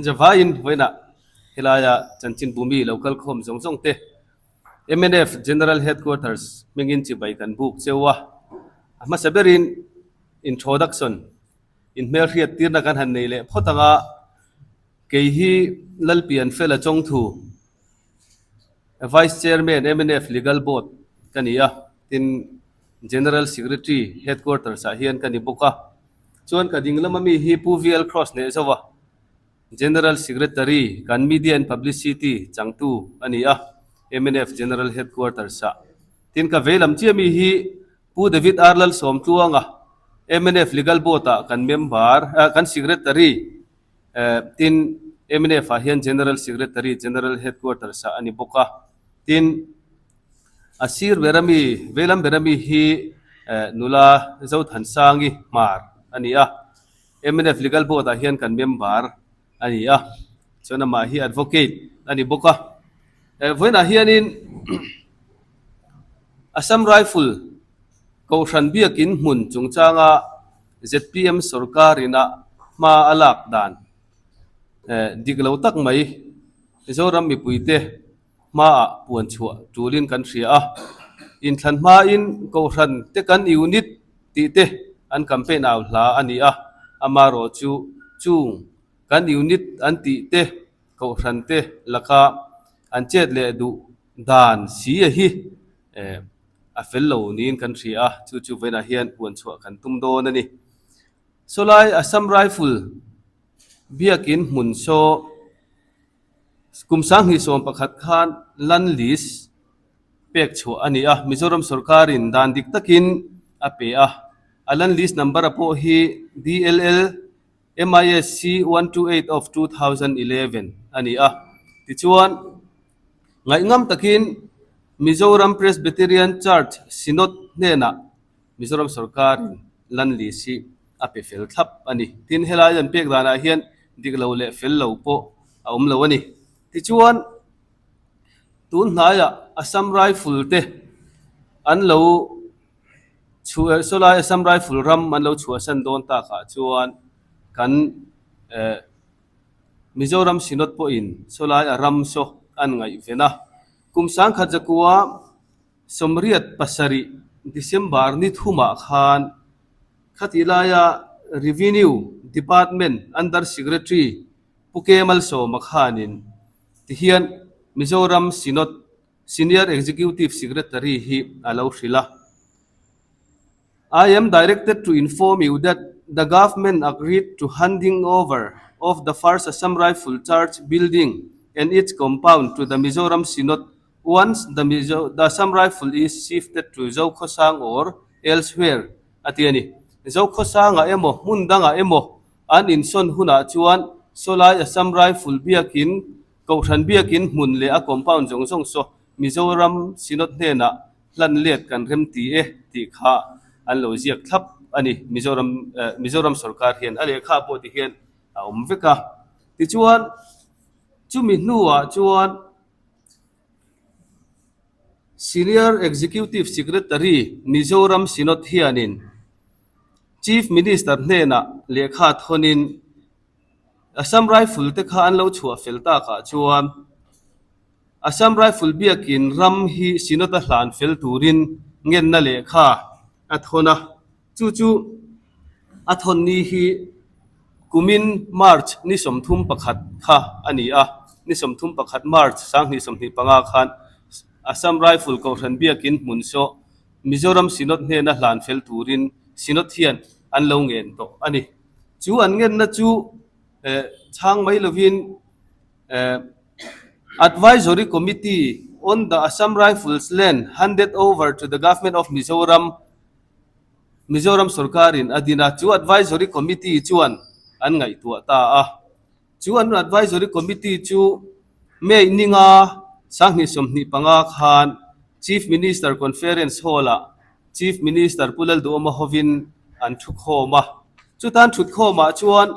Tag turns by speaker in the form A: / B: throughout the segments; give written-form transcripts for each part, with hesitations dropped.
A: Zavaiin vawiinah helaia chanchinbu mi lo kal khawm zawng zawng te mnf General Headquarters hmingin chibai kan buk cheu a, a hmasa berin introduction inhmelhriat tirna kan han nei leh phawt ang a, kei hi Lalpian Fela Chawngthu Vice Chairman mnf Legal Board ka ni a, tin General Secretary Headquarters ah hian ka ni bawk a. Chuan ka ding lama mi hi Pu VL Cross hneh zo a, General Secretary kan Media and Publicity changtu a ni a, mnf General Headquarters ah. Tin ka vei lam chiah mi hi Pu David R Lalsawmtluanga, mnf Legal Board ah kan member, kan Secretary, tin mnf ah hian General Secretary General Headquarters ah a ni bawk a. Tin. A sir ber ami, veilam ber ami hi nula Zothansangi Hmar a ni a, mnf Legal Board ah hian kan member a ni a, chuan amah hi advocate a ni bawk a. Vawiinah hianin Assam Rifle Kohhran Biakin hmun chungchanga zpm sorkar ina hma a lak dan dik lo tak mai Mizoram mipuite hmaah puan chhuah tulin kan hria a, inthlan hmain Kohhran te kan unit tih te an campaign au hla a ni a, amarawh chu chung kan unit an tih te Kohhran te laka an chet leh duh dan si a hi a fel lo niin kan hria a, chu chu vawiinah hian puan chhuah kan tum dawn a ni. Sawlai Assam Rifle biakin hmun saw. Kum 2011 khan land lease pek chhuah a ni a, Mizoram sorkarin dan dik takin a pe a. A land lease number a pawh hi DLL MISC 128 of 2011 a ni a. Tichuan, ngaihngam takin Mizoram Presbyterian Church Synod hnenah Mizoram sorkarin land lease hi a pe fel thlap a ni. Tin, helai an pek danah hian dik lo leh fel lo pawh a awm lo a ni. Tichuan, tun hnaiah Assam Rifle te an lo chhuah sawlai Assam Rifle ram an lo chhuahsan dawn takah chuan kan eh Mizoram Synod pawhin sawlai a ram saw an ngaihven a. Kum 1009 87 December ni thumah khan Khatih laia Revenue Department Under Secretary Pu K Malsawma khanin tihian Mizoram Synod Senior Executive Secretary hi a lo hrilh a, I am directed to inform you that the government agreed to handing over of the First Assam Rifle Church building and its compound to the Mizoram Synod Once the Mizo the Assam Rifle is shifted to Zokhawsang or elsewhere a ti a ni. Zokhawsangah emaw hmun dangah emaw an insawn hunah chuan sawlai Assam Rifle biakin Kohhran biakin hmun leh a compound zawng zawng saw Mizoram Synod hnenah hlan let kan rem ti e tih kha an lo ziak thlap a ni. Mizoram Mizoram sorkar hian a lehkha pawh ti hian a awm vek a. Tichuan chumi hnuah chuan Senior Executive Secretary Mizoram Synod hianin Chief Minister hnenah lehkha thawnin Assam Rifle te kha an lo chhuah fel takah chuan Assam Rifle biakin ram hi Synod-a hlan fel turin ngenna lehkha a thawn a. Chu chu a thawn ni hi kumin March ni 31 kha a ni a, ni 31 March 2025 khan Assam Rifle Kohhran Biakin hmun saw Mizoram Synod hnena hlan fel turin Synod hian an lo ngen tawh a ni. Chu an ngenna chu chhang mai lovin Advisory Committee on the Assam Rifles Land handed over to the Government of Mizoram Mizoram sorkarin a din a, chu Advisory Committee chuan an ngaihtuah ta a. Chu an Advisory Committee chu May ninga 2025 khan Chief Minister Conference Hall-ah Chief Minister Pu Lalduhawma hovin an thukhawm a. Chutan thutkhawmah chuan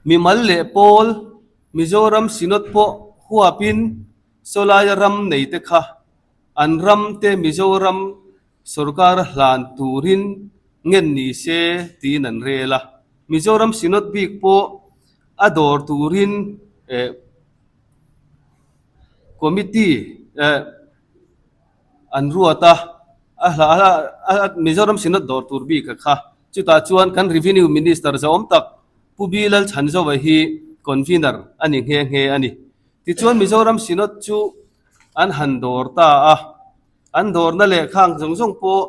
A: mimal leh pawl Mizoram Synod pawh huapin sawlaia ram neite kha an ramte Mizoram Sorkar hlan turin ngen ni se tiin an rel a. Mizoram Synod bik pawh a dawr turin eh committee eh an ruat a, a hla a Mizoram Synod dawr tur bik a kha. Chutah chuan kan Revenue Minister zahawm tak Pu B Lalchhanzova hi Convener a ni nghe nghe a ni. Tichuan Mizoram Synod chu an han dawr ta a, an dawrna leh khang zawng zawng pawh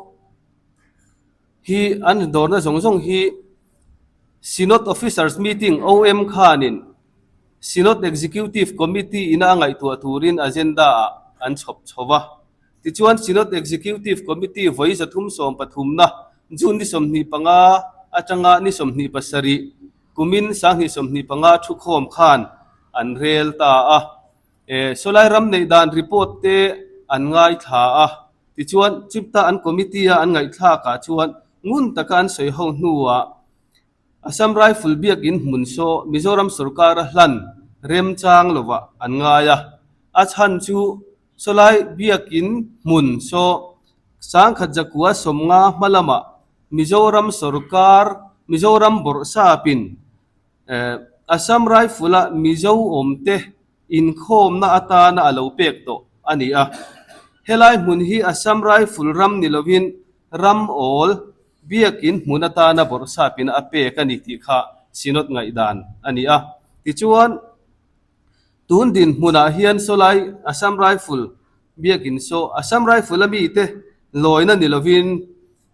A: hi an dawrna zawng zawng hi Synod Officers Meeting, OM, khanin Synod Executive Committee ina a ngaihtuah turin agenda-ah an chhawp chho va. Tichuan Synod Executive Committee vawi 313na June ni 25 atanga ni 27 kumin 2025 thukhawm khan an rel ta a. Sawlai ram neih dan report te an ngaithla a. Tichuan chipta an committee-a an ngaihthlakah chuan ngun taka an sawi ho hnuah Assam Rifle biakin hmun saw Mizoram sorkara hlan remchang lovah an ngai a. A chhan chu sawlai biakin hmun saw sangkhat zakua sawmnga hma lamah Mizoram sorkar Mizoram bawrhsapin Assam Rifle-a Mizo awmte inkhawmna atana a lo pek tawh a ni a. Helai hmun hi Assam Rifle ram ni lovin ram awl biakin hmun atana bawrhsapin a pek a ni tih kha Synod ngaihdan a ni a. Tichuan, tun dinhmunah hian sawlai Assam Rifle biakin saw Assam Rifle a mite lawina ni lovin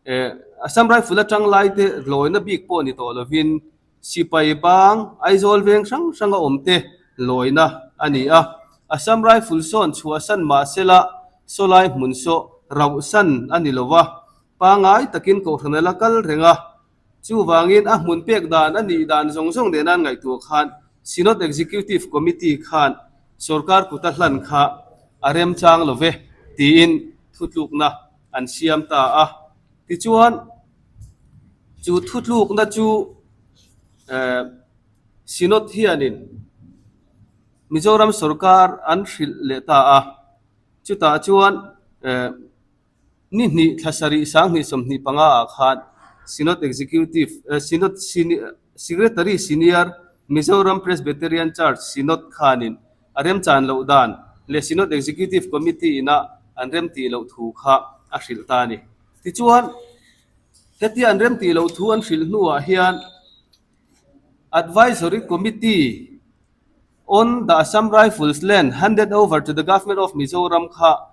A: eh Assam Rifle atang laite lawina bik pawh ni tawh lovin Sipai bang Aizawl veng hrang hranga awmte lawina a ni a. Assam Rifle sawn chhuahsan mahsela sawlai hmun saw rauhsan a ni lo va, pangai takin kohhran a la kal reng a. Chuvangin a hmun pek dan a nih dan zawng zawng nena an ngaihtuah khan Synod Executive Committee khan sorkar kuta hlan kha a remchang lo ve tiin thutlukna an siam ta a. Tichuan. Chu thutlukna chu eh Synod hianin Mizoram sorkar an hrilh leh ta a, chutah chuan eh ni hnih thla sarih 2025 ah khan Synod Executive eh Synod Secretary Senior Mizoram Presbyterian Church Synod khanin a remchan loh dan leh Synod Executive Committee ina an remtih loh thu kha a hrilh ta a ni. Tichuan, hetia an remtih loh thu an hrilh hnuah hian Advisory Committee on the Assam Rifles Land handed over to the Government of Mizoram kha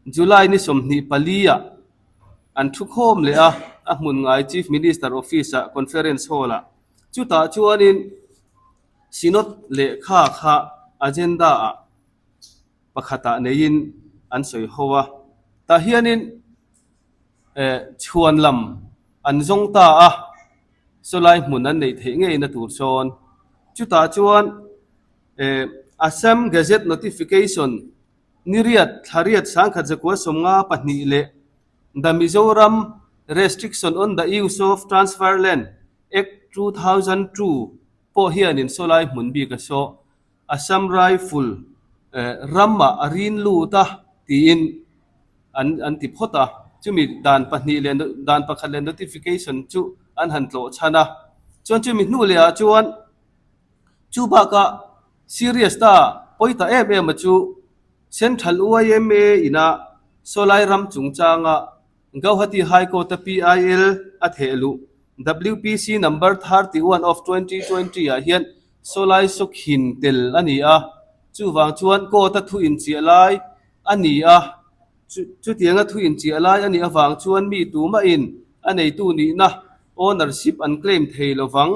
A: July ni 24 ah an thukhawm leh a, a hmun ngai Chief Minister Office-ah Conference Hall-ah. Chutah chuanin Synod lehkha kha agenda-ah pakhatah neiin an sawi ho a, tah hianin eh chhuan lam an zawng ta a, sawlai hmun an neih theih ngeina tur sawn chutah chuan eh Assam Gazette Notification ni riat thla riat 1952 leh The Mizoram Restriction on the Use of Transfer Land Act 2002 pawh hianin sawlai hmun bik a sawh. Assam Rifle ramah a rin lut a tiin an an ti phawt a, chumi dan pahnih leh dan pakhat leh notification chu an han tlawh chhan a, chuan chumi hnu leh ah chuan chu bakah serious ta pawi ta em em a chu Central YMA ina sawlai ram chungchanga Gauhati High Court-a PIL a theh luh WPC number 31 of 2020 ah hian sawlai sawkhin tel a ni a, chuvang chuan court-a thu inchiah lai a ni a, chutianga thu inchiah lai a nih avang chuan mi tumahin a neitu nihna ownership an claim thei lovang,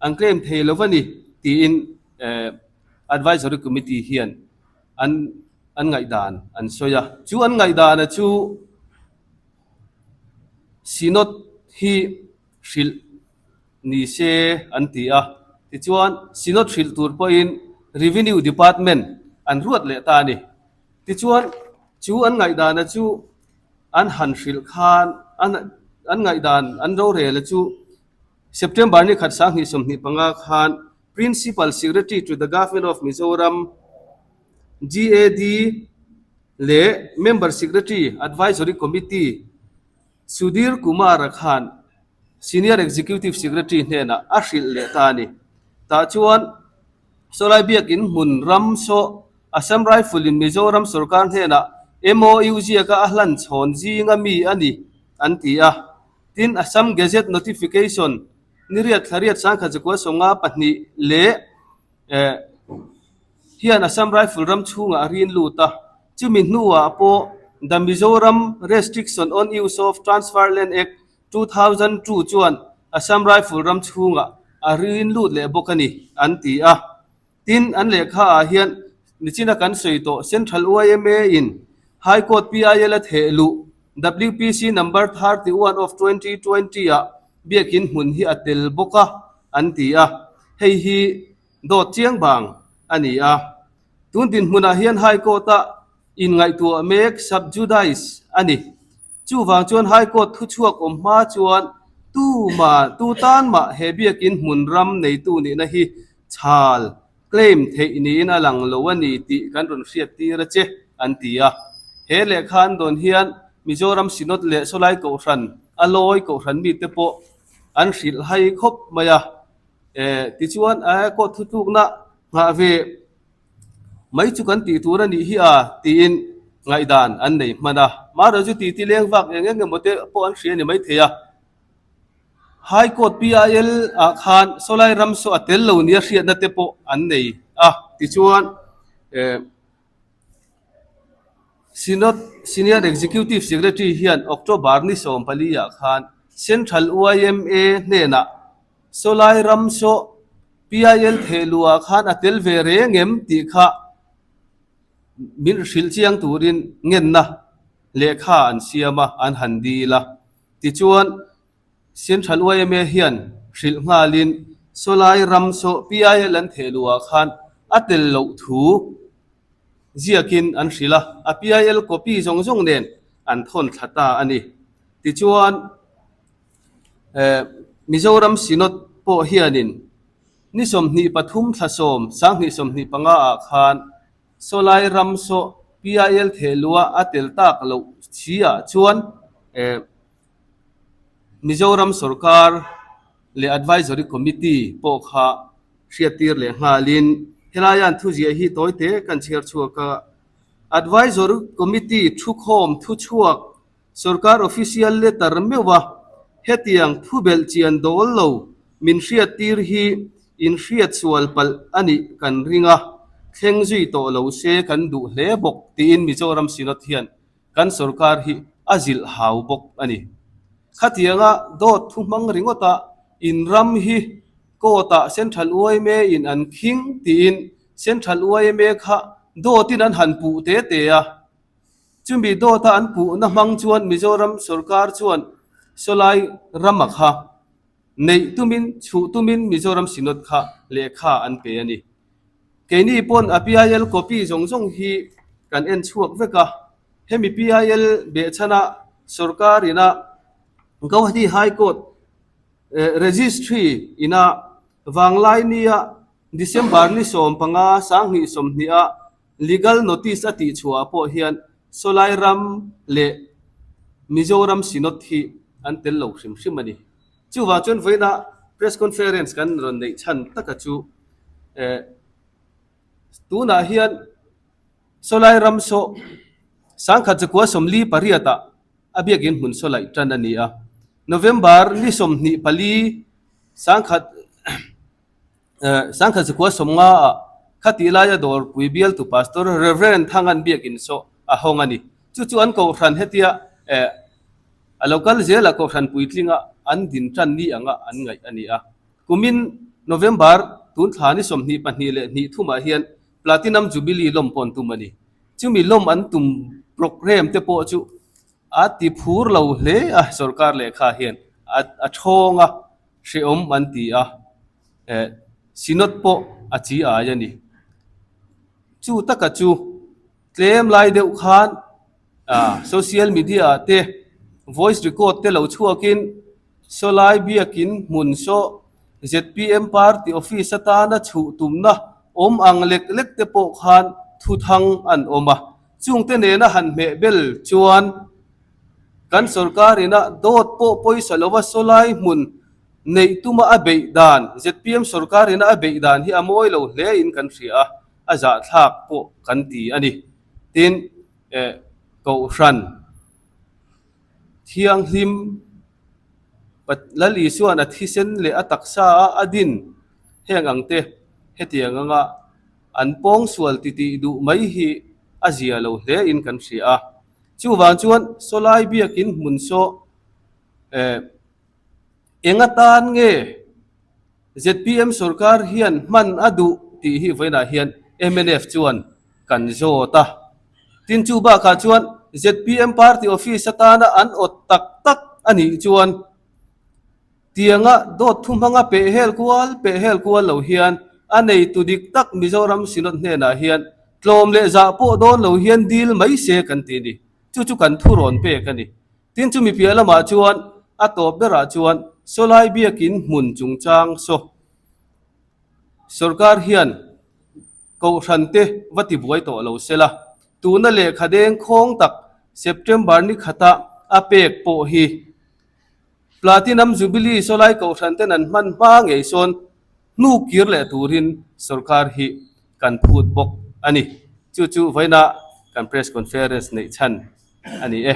A: an claim thei lo va ni tiin Advisory Committee hian an an ngaihdan an sawi a. Chu an ngaihdana chu Synod hi hrilh ni se an ti a. Tichuan Synod hrilh tur pawhin Revenue Department an ruat leh ta a ni. Tichuan chu an ngaihdana chu an han hrilh khan an an ngaihdan an rorel a chu September ni khat 2025 khan Principal Secretary to the Government of Mizoram, GAD, leh Member Secretary, Advisory Committee, Sudhir Kumar-a khan Senior Executive Secretary hnenah a hrilh leh ta a ni. Tah chuan Sawlai Biakin hmun ram saw Assam Rifle in Mizoram sorkar hnenah MOU ziaka a hlan chhawn zinga mi a ni an ti a. Tin, Assam Gazette Notification ni riat thla riat 1952 leh hian Assam Rifle ram chhungah a rin lut a. Chumi hnuah pawh The Mizoram Restriction on Use of Transfer Land Act 2002 chuan Assam Rifle ram chhungah a rin lut leh bawk a ni, an ti a. Tin, an lehkha ah hian nichina kan sawi tawh Central yma in High Court PIL a theh luh WPC number 31 of 2020 ah biakin hmun hi a tel bawk a, an ti a. Hei hi dawt chiang bang a ni a. Tun dinhmunah hian High Court a inngaihtuah mek sub judice a ni. Chuvang chuan High Court thuchhuak awm hma chuan tuma tu tan mah he biakin hmun ram neitu nihna hi chhal, claim, theih niin a lang lo a ni tih kan rawn hriat tir a che, an ti a. He lehkha an dawn hian Mizoram Synod leh Sawlai Kohhran, a lawi Kohhran mite pawh an hrilh hai khawp mai a. Tichuan, court thutlukna nghah ve mai chu kan tih tur a nih hi a tiin ngaihdan an nei hman a. Mahro chu titi leng vak eng eng emaw te pawh an hria a ni maithei a. High Court PIL ah khan sawlai ram saw a tel lo nia hriatna te pawh an nei a. Tichuan eh Synod Senior Executive Secretary hian October ni 14 ah khan Central yma hnenah Sawlai ram saw PIL thehluah khan a tel ve reng em tih kha min hrilh chiang turin ngenna lehkha an siam a, an han dil a. Tichuan, Central yma hian hrilh nghalin sawlai ram saw PIL an thehluah khan a tel loh thu ziakin an hrilh a, a PIL copy zawng zawng nen an thawn thla ta a ni. Tichuan, Mizoram Synod pawh hianin ni 23 thla 10 2025 ah khan sawlai ram saw PIL thehlua a tel tak loh si ah chuan Mizoram sorkar leh Advisory Committee pawh kha hriattir leh nghalin helaian thuziah hi tawi te kan chhiar chhuak a. Advisory Committee thukhawm thuchhuak Sorkar official letter meuha hetiang thu belh chian dawl lo min hriattir hi in hriat sual palh a nih kan ring a, thleng zui tawh lo se kan duh hle bawk tiin Mizoram Synod hian kan sorkar hi a zilh hau bawk a ni. Khatianga dawt thu hmang ringawta in ram hi court-ah Central yma in an khing tiin Central yma kha dawtin an han puh te te a. Chumi dawta an puhna hmang chuan Mizoram sorkar chuan sawlai rama kha neih tumin, chhuh tumin Mizoram Synod kha lehkha an pe a ni. Keini pawn a PIL copy zawng zawng hi kan en chhuak vek a, hemi PIL behchhana sorkar ina Guwahati High Court Registry ina Vanglaini-a December ni 15, 2020-a Legal notice a tih chhuah pawh hian sawlai ram leh Mizoram Synod hi an tel lo hrim hrim a ni. Chuvang chuan vawiina press conference kan rawn neih chhan taka chu eh tunah hian sawlai ram saw 1948 ah a biakin hmun sawlaih tan a ni a. November ni 24 sangkhat 1950 ah khatih laia dawrpui bialtu Pastor Rev. Thangan biakin saw a hawng a ni. Chu chu an kohhran hetia eh a lo kal zela kohhran puitlinga an din tan ni anga an ngaih a ni a. Kumin November tun thla ni 22 leh hnih thumah hian Platinum Jubilee lawm pawh an tum a ni. Chumi lawm an tum programme te pawh chu a ti phur lo hle a sorkar lehkha hian a thawng a. Hrehawm an ti a, eh, Synod pawh a chi ai a ni. Chu taka chu tlem lai deuh khan ah social media ah te voice record te lo chhuakin sawlai biakin hmun saw zpm party office atana chhuh tumna awm ang lek lek te pawh khan thuthang an awm a. Chungte nena han hmeh bel chuan kan sorkar ina dawt pawh pawisa lova sawlai hmun. Neih tuma a beih dan, zpm sorkar ina a beih dan hi a mawi lo hle in kan hria a, a zahthlak pawh kan ti a ni. Tin, eh, Kohhran Thianghlim Lal Isuan a thisen leh a taksa a a din heng ang te hetiang anga an pawngsual titih duh mai hi a zia lo hle in kan hria a. Chuvang chuan sawlai biakin hmun saw, eh, Eng atan nge zpm sorkar hian hman a duh tih hi vawiinah hian mnf chuan kan zawt a. Tin chu bakah chuan zpm party office atana an awt tak tak a nih chuan tianga dawt thu hmanga peh hel kual peh hel kual lo hian a neitu dik tak Mizoram Synod hnenah hian tlawm leh zah pawh dawn lo hian dil mai se kan ti a ni. Chu chu kan thurawn pek a ni. Tin chumi piah lamah chuan a tawp berah chuan sawlai biakin hmun chungchang saw sorkar hian kohhran te va ti buai tawh lo se la, tuna lehkha deng khawng tak September ni khata a pek pawh hi Platinum Jubilee sawlai kohhran ten an hman hma ngei sawn hnu kir leh turin sorkar hi kan phut bawk a ni. Chu chu vawiina kan press conference neih chhan a ni e.